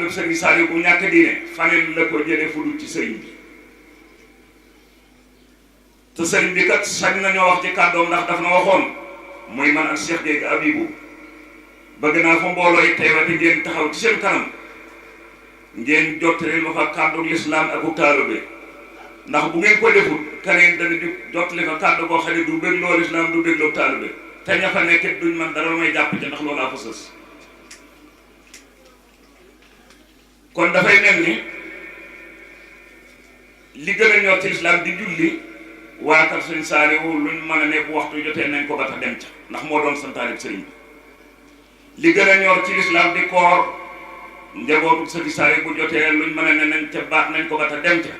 taalibe sëriñ Saliou bu ñàkk diine faneen la ko jëlee fu dul ci sëriñ bi te sëriñ bi kat sañ nañoo wax ci kàddoom ndax daf na waxoon muy man ak Cheikh Gueye Abibou bëgg naa fa mbooloo yi teewati ngeen taxaw ci seen kanam ngeen jottali ma fa kàddu lislaam ak taalibe ndax bu ngeen ko defut keneen dana di jottali fa kàddu boo xam ne du bëgg loo lislaam du bëgg loo taalibe te ña fa nekk duñ man dara may jàpp ci ndax loolaa fa sës kon dafay mel ni li gën a ñor ci lislaam di julli waa kër sëriñ Saliou luñ mën a ne bu waxtu jotee nañ ko gata dem ca ndax moo doon santaane sëriñ bi li gën a ñor ci lislaam di koor njabootu sëriñ Saliou bu jotee luñ mën a ne nañ ca baax nañ ko gata dem ca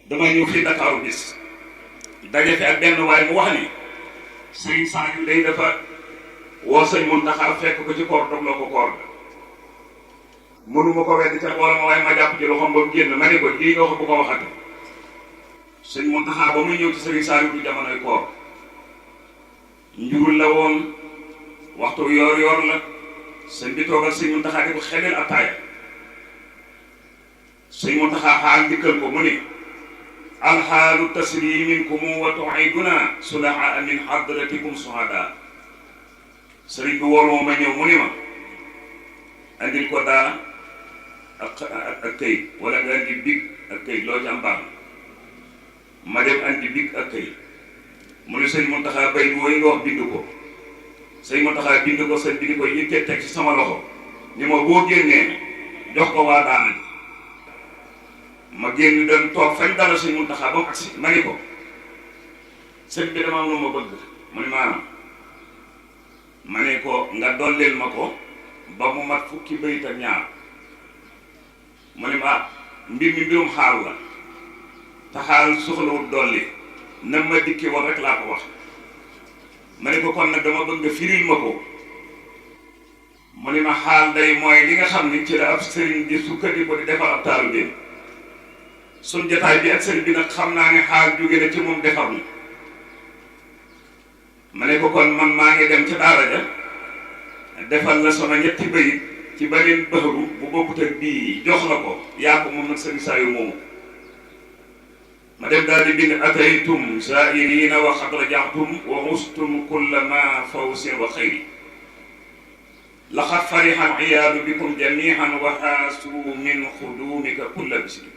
dama ñëw fii Dakar bis daje fi ak benn waay mu wax ni sëriñ Saliou day dafa woo sëñ Mountakha fekk ko ci koor dogloo ko koor ga mënuma ko weddi ca wala ma waaye ma jàpp ci loxoom ba mu génn ma ne ko lii nga wax bu ko waxati sëñ Mountakha ba muy ñëw ci sëriñ Saliou du jamonoy koor njurul la woon waxtu yoor yoor la sëñ bi toogal sëñ Mountakha di ko xelel attaaya sëñ Mountakha xaal dikkal ko mu ni alxaalu tasri minkum wa tuiduna sulaha min hadratikum suhada sëriñ bi wooloo ma ñëw mu ni ma andil ko daa ak këyit wala nga andi big ak këyit loo ci am baax ma dem andi big ak këyit mu ne sëñ Mountakha bay wooyu nga wax bind ko sëñ Mountakha bind ko sëñ bi di koy yëkkee teg ci sama loxo ni ma boo génnee jox ko waa daana ma génn doon toog fañ dala sëñ Mountakha ba mu agsi ma ni ko sëñ bi dama am lu ma bëgg mu ne maanaam ma ne ko nga dolleel ma ko ba mu mat fukki bayit ak ñaar mu ne ma mbir mi mbirum xaal la te xaal soxlawut dolli na ma dikki woon rek laa ko wax ma ne ko kon nag dama bëgg nga firil ma ko mu ne ma xaal day mooy li nga xam ni ci la ab sëriñ di sukkandiku di defar ab taalibeem suñ jotaay bi ak sëriñ bi nag xam naa ne xaal jóge na ci moom defar ni ma ne ko kon man maa ngi dem ca daara ja defal la sama ñetti bayit ci beneen bëxëru bu bokkut ak bii jox la ko yaa ko moom nag sëriñ Saliou moomu ma dem daal di bind ataytum zairina wa xad rajaxtum wa mustum kulla ma fawsin wa xayri laxad farihan iyaadu bikum jamihan wa xaasu min xudumika kulla bisri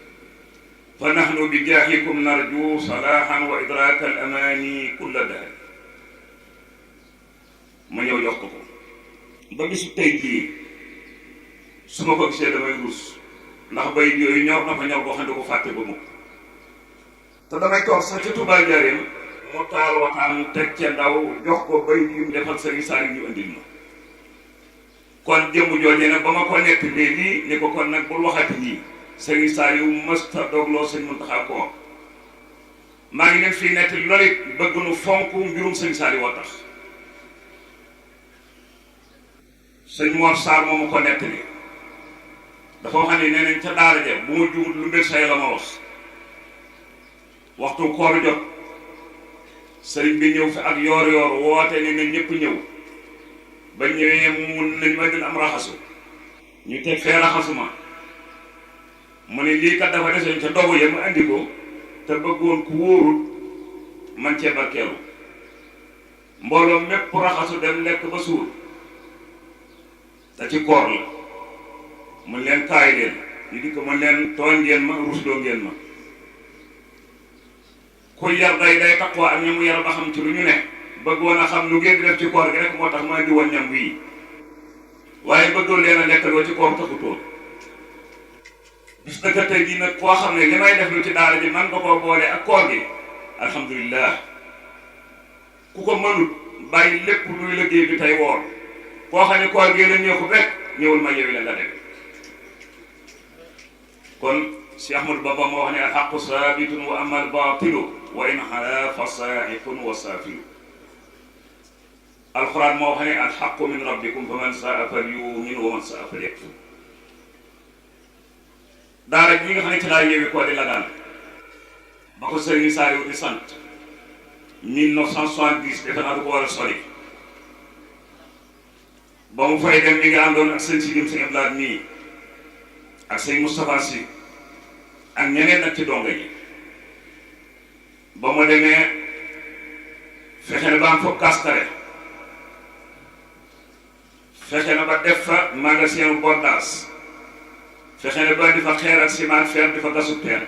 fa nahnu bi jaahikum narju salahan wa idraka al amani kulla dahri ma ñëw jox ko ba bisu tey jii su ma ko gisee damay ruus ndax bayit yooyu ñor na fa ñor boo xam ne ko fàtte ba mukk te damay toog sax ca Touba Njaaréem mu taal waxtaan teg ca ndaw jox ko bayit yu mu defal sëriñ Saliou ñu andil ma kon jëmm jooje nag ba ma ko nekk léegi ni ko kon nag bul waxati nii sëriñ Saliou mësta dogloo sëñ Mountakha ko maa ngi leen fii nekk loolu it bëgg nu fonk mbirum sëñ Saliou woo tax sëñ Mor Sarr moomu ko nettali dafa wax ne nee nañ ca daara ja bu ma juumut lu mbir say la ma wax waxtu koor jot sëriñ bi ñëw fi ak yoor yoor woote ne nañ ñëpp ñëw ba ñëwee mun nañ ma dina am raxasu ñu teg fee raxasu ma mu ne lii kat dafa desoon ca dogu ya mu andi ko te bëggoon ku wóorul man cee barkeelu mbooloo mépp raxasu dem lekk ba suur da ci koor la mun leen kaay leen ñu di ko mun leen tooñ ngeen ma rusloo ngeen ma ku yar day taqwa ak ñamu yar ba xam ci lu ñu ne bëggoon a xam lu ngeen di def ci koor gi rek moo tax ma di woon ñam wii waaye bëggoon leen a lekkaloo ci koor taxutoon bis naka tey jii nag koo xam ne li may def lu ci daara ji man nga koo boole ak koor gi alhamdulilah ku ko mënut bàyyi lépp luy liggéey bi tey woor koo xam ne koor gi la ñëwul rek ñëwul ma yewi la nga def kon Cheikh Ahmadou Bamba moo wax ne alxaqu saabitun wa ama albaatilu wa in xala fa saaxiqun wa saafilu alxuraan moo wax ne alxaqu min rabbikum fa man saa falyumin wa man saa falyakfur daara ji nga xam ne ci laa yewi koo di la daan ba ko Sëriñ Saliou di sant 1970 defe naa du ko war a sori ba mu fay dem mi nga àndoon ak sëñ si dim sëñ Ablaat nii ak sëñ Moustapha Sy ak ñeneen nag ci donga ji ba ma demee fexe na ba am fa kaskare fexe na ba def fa magasin bordage fexe na ba di fa xeer ak ciment fer di fa gasu teen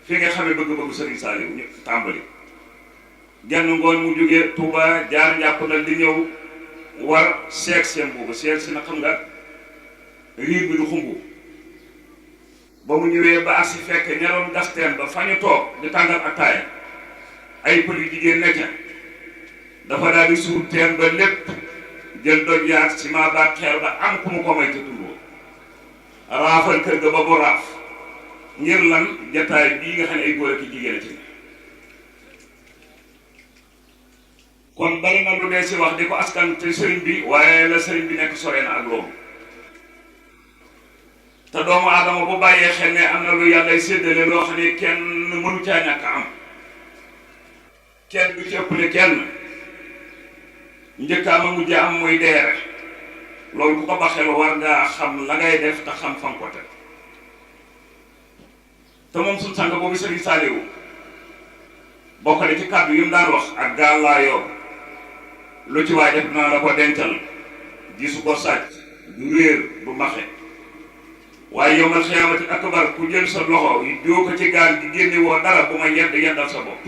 fi nga xamee bëgg-bëggu Serigne Saliou ñu tàmbali genn ngoon mu jógee Touba jaar njàpp nag di ñëw war seeg seen boobu seeg si na xam nga riir bi du xumbu ba mu ñëwee ba asi fekk ñaroon gas teen ba fa ñu toog di tàngal attaaya ay pël yu jigéen nekk dafa daal di suur teen ba lépp jël doj yaag ciment ba xeer ba am ku mu ko may te tundoo raafal kër ga ba bu raaf ngir lan jataay bii nga xam ne ay góor ak jigéen a ci kon bari na lu dee si wax di ko askan te sëriñ bi waaye la sëriñ bi nekk sore na ak loolu te doomu aadama bu bàyyee xel ne am na lu yàllay séddale loo xam ne kenn mënu caa ñàkk am kenn du ci ëppale kenn njëkkaama mujj am muy deere loolu ku ko baxel war ngaa xam la ngay def te xam fan ko teg te moom suñ sànq boobu Serigne Saliou bokkale ci kàddu yi mu daan wax ak gaal laa yor lu ci waay def naa la ko dencal gisu ko sàcc du réer du maxe waaye yow mal xiyaamati akbar ku jël sa loxo yi doo ko ci gaal gi génne woo dara bu ma yedd yeddal sa bopp